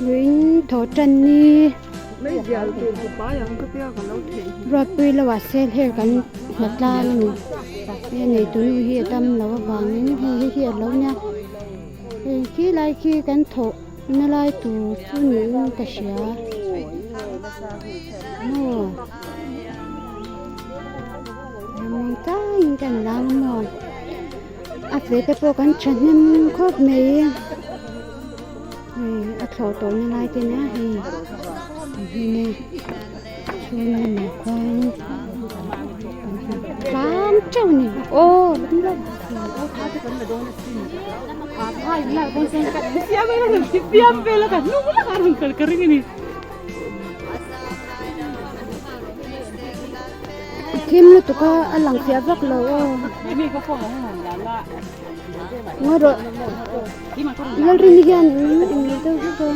Vawiin thaw tan ni Ruatpui lo ah sel her kan hla tlang a ni he neitu nu hi a dam loh avangin hei hei hi a lo nia hei khi lai khi kan thawh na lai tur chu niin ka hria maw engmawng kan lang a maw. A fe te pawh kan thahnem khawp mai hei a thlawh tawh na lai te nia hei hnim e chhung lamah khuan tlang teuh a ni aw Thim lutuk a a lang fiah vak lo aw ngaw rawh Lalrini hian eng deuh vek a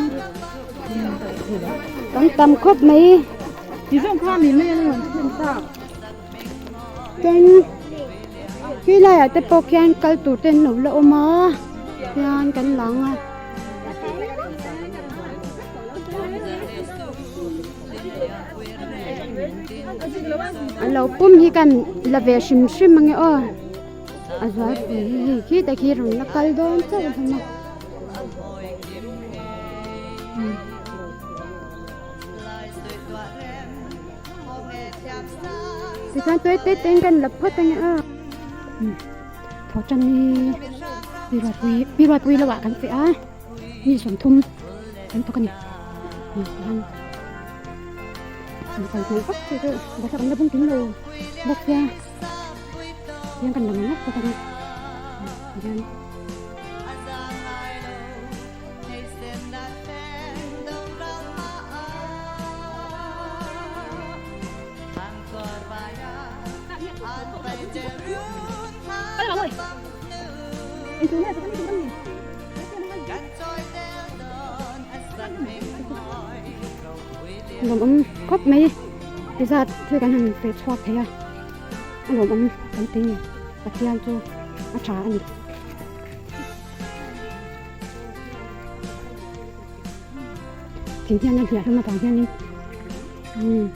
kan tam khawp mai tin khi laiah te pawh khian kal tur te an lo la awm a hian kan lang a. A lo pum hi kan la ve hrim hrim ange aw a zual pui hi hei khi te khi rawn la kal dawn chauh a hlawm a tichuan tawi te te in kan la phawt ange aw thaw tan hi pi pi ruatpui lo ah kan feh a. Mi 30 kan thawk a ni hian an kal hmel vak chu chu bawrhsap an la bung kim lo bawk sia hian kan lang ngawt bawk a ni hian. Lawmawm khawp mai ti zat thil kan han pe chhuak thei a a lawmawm kan ti ni Pathian chu a tha a ni. Thing hian a hliah hlawm avang hianin umm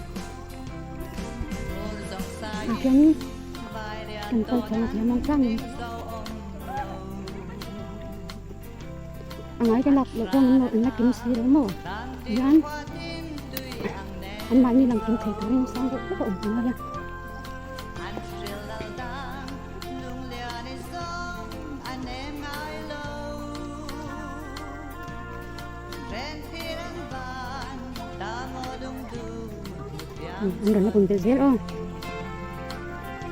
ah khian kan kal chho a thiam ang tlangin. A ngai ka lak loh chuan an lo an la kim si lo maw tihian anmahni lang kim thei turin sang deuh hlek a awm ngai a. An rawn la pun belh zel aw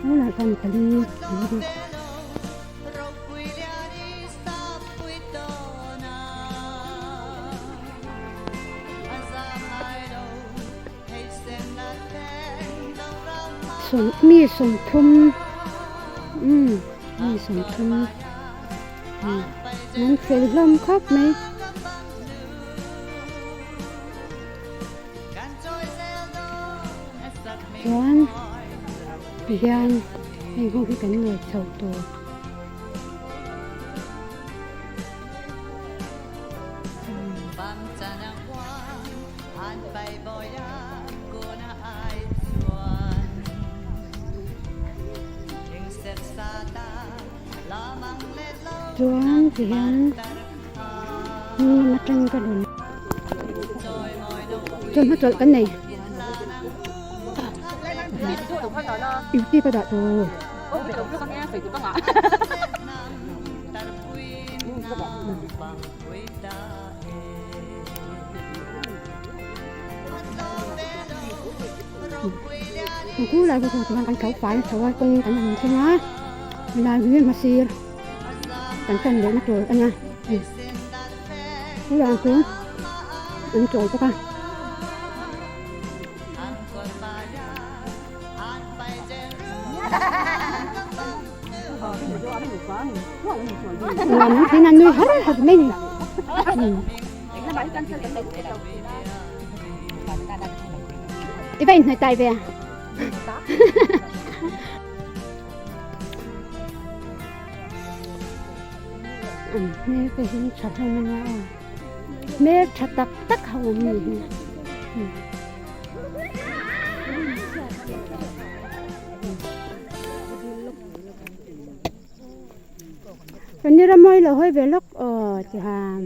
tunah chuan pali an la bik. Mi 30 umm mi 30 an fel hlawm khawp mai. Chuan tihian heng ho hi kan ngaih chhoh tur. Chuan tihian hnung lam atang ka rawn chawhma chawlh kan nei youtube a dah tur. Khu lai khu chuan kan tho fai chho a kawng kan han thleng a helai hi hmasir kan tan lehna tur a nia khu lai chu an chawl bawk a. Nuam thin a nui har har mai ni. I va inhnawih tai ve a. An hmel te hi tha hlawm a nia aw. Hmel tha tak tak ho an ni hi. Kan ni ram mawi lo hawi ve lawk aw ti han.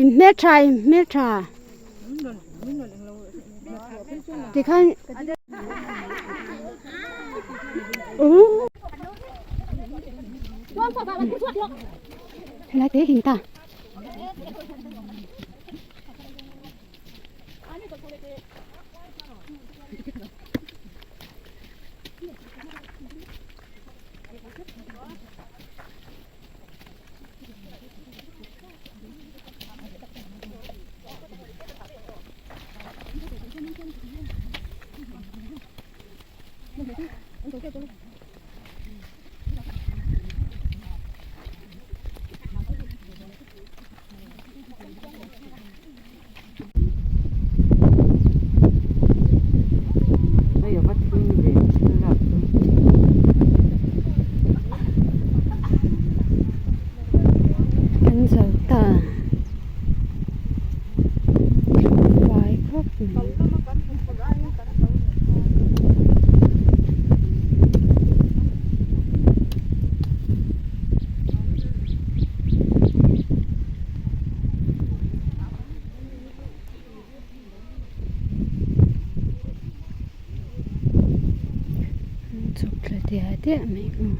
In hmel tha in hmel tha. Tikhan Helai te him ta. Kan zo ta fai khawp mai. Chhuk thla diah diah mai ang.